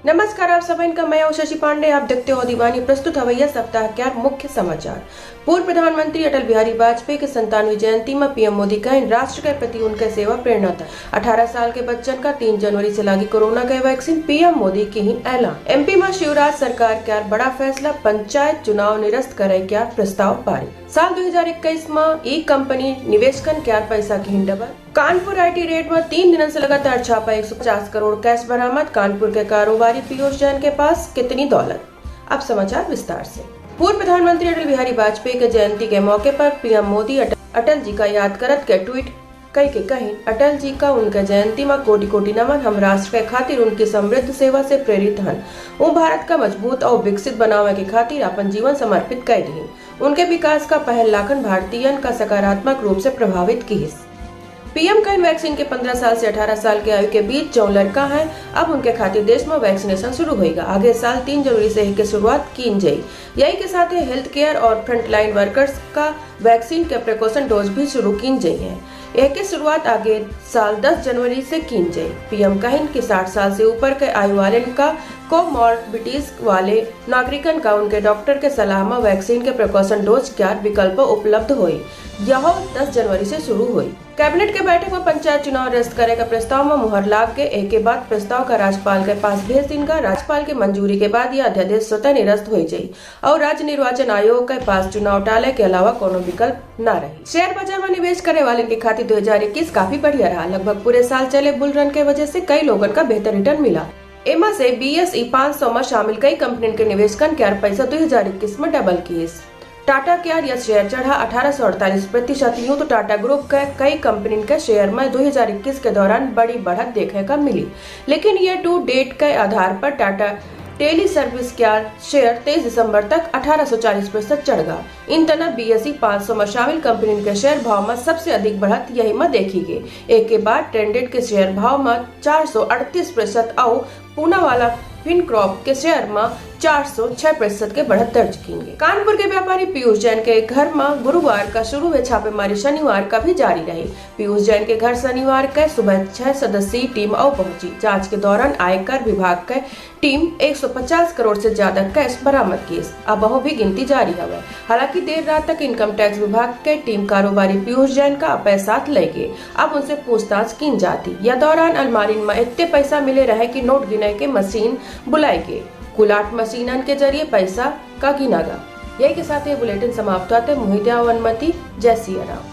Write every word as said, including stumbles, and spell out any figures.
नमस्कार, आप सबहिन का मैं हूँ शशि पांडे। आप देखते हो दीवानी। प्रस्तुत हवै सप्ताह क्यार मुख्य समाचार। पूर्व प्रधानमंत्री अटल बिहारी वाजपेयी के संतानवी जयंती मा पीएम मोदी कहिन राष्ट्र के प्रति उनके सेवा प्रेरणा था। अठारह साल के बच्चन का तीन जनवरी से लागी कोरोना के वैक्सीन, पीएम मोदी किहिन ऐलान। एमपी मा शिवराज सरकार क्यार बड़ा फैसला, पंचायत चुनाव निरस्त करे क्यार प्रस्ताव पारित। साल दो हजार इक्कीस मा ई कंपनी निवेशकन क्यार पैसा किहिन डबल। कानपुर आईटी रेड मा तीन दिनन से लगातार छापा, एक सौ पचास करोड़ कैश बरामद। कानपुर के कारोबारी पीयूष जैन के पास कितनी दौलत। अब समाचार विस्तार से। पूर्व प्रधानमंत्री अटल बिहारी वाजपेयी के जयंती के मौके पर पीएम मोदी अटल, अटल जी का याद करत के ट्वीट कई के कहिन, अटल जी का उनके जयंती मा कोटि कोटि नमन। हम राष्ट्र के खातिर उनकी समृद्ध सेवा से प्रेरित हन। ऊ भारत का मजबूत और विकसित बनावे के खातिर अपन जीवन समर्पित कई दिहिन। उनके विकास का पहल लाखन भारतीयन का सकारात्मक रूप से प्रभावित किहिस। पीएम कहिन वैक्सीन के पन्द्रह साल से अठारह साल के आयु के बीच जौन लड़का हैं, अब उनके खातिर देश मा वैक्सीनेशन शुरू होइगा। आगे साल तीन जनवरी से एके शुरुआत कीन जाई। यही के साथ हेल्थ केयर और फ्रंटलाइन वर्कर्स का वैक्सीन के प्रिकॉशन डोज भी शुरू कीन जाई हैं। एके शुरुआत आगे साल दस जनवरी से कीन जाई। पीएम कहिन कि साठ साल से ऊपर के आयु वालेन का कोमॉर्बिडिटीज वाले नागरिकन का उनके डॉक्टर के सलाह मा वैक्सीन के प्रिकॉशन डोज क्यार विकल्प उपलब्ध होई। यह दस जनवरी से शुरू होई। कैबिनेट के बैठक मा पंचायत चुनाव निरस्त करे का प्रस्ताव मा मुहर लाग के एके बाद प्रस्ताव का राज्यपाल के पास भेज दिन का। राज्यपाल के मंजूरी के बाद यह अध्यादेश स्वतः निरस्त होई जाई और राज्य निर्वाचन आयोग के पास चुनाव टाले के अलावा कोनो विकल्प ना रही। शेयर बाजार मा निवेश करे वालेन के खातिर दो हजार इक्कीस काफी बढ़िया रहा। लगभग पूरे साल चले बुल रन के वजह से कई लोगन का बेहतर रिटर्न मिला। एमा से बीएसई पाँच सौ मा शामिल कई कंपनियन के निवेशकन क्यार पैसा दो हजार इक्कीस मा डबल किहिस। टाटा क्यार यस शेयर चढ़ा अठारह सौ अड़तालीस प्रतिशत। यूं तो टाटा ग्रुप के कई कंपनियन के शेयर मा दो हजार इक्कीस के दौरान बड़ी बढ़त देखे का मिली, लेकिन ये टू डेट के आधार पर टाटा टेली सर्विस क्यार शेयर तेईस दिसंबर तक अठारह सौ चालीस प्रतिशत चढ़ गा। इन तना बीएसई पाँच सौ मा शामिल कंपनियन के शेयर भाव मा सबसे अधिक बढ़त यही मा देखी गई। एके बाद ट्रेंडेड के शेयर भाव मा चार सौ अड़तीस प्रतिशत और पूनावाला फिनकॉर्प के शेयर मा चार सौ छह प्रतिशत के बढ़त दर्ज कीन गई। कानपुर के व्यापारी पीयूष जैन के घर मा गुरुवार का शुरू हुए छापेमारी शनिवार का भी जारी रही। पीयूष जैन के घर शनिवार के सुबह छह सदस्यीय टीम आउ पहुंची। जांच के दौरान आयकर विभाग के टीम एक सौ पचास करोड़ से ज्यादा कैश बरामद कीस। अबहु भी गिनती जारी हवे। हालांकि देर रात तक इनकम टैक्स विभाग के टीम कारोबारी पीयूष जैन का अपने साथ ले गए। अब उनसे पूछताछ कीन जाती। यह दौरान अलमारिन मा इतने पैसा मिले रहे कि नोट गिने के मशीन बुलाई गए। कुल आठ मशीनन के जरिए पैसा का गिना गा। यही के साथ ये बुलेटिन समाप्त होते। मोहित या अनुमति, जय सिया राम।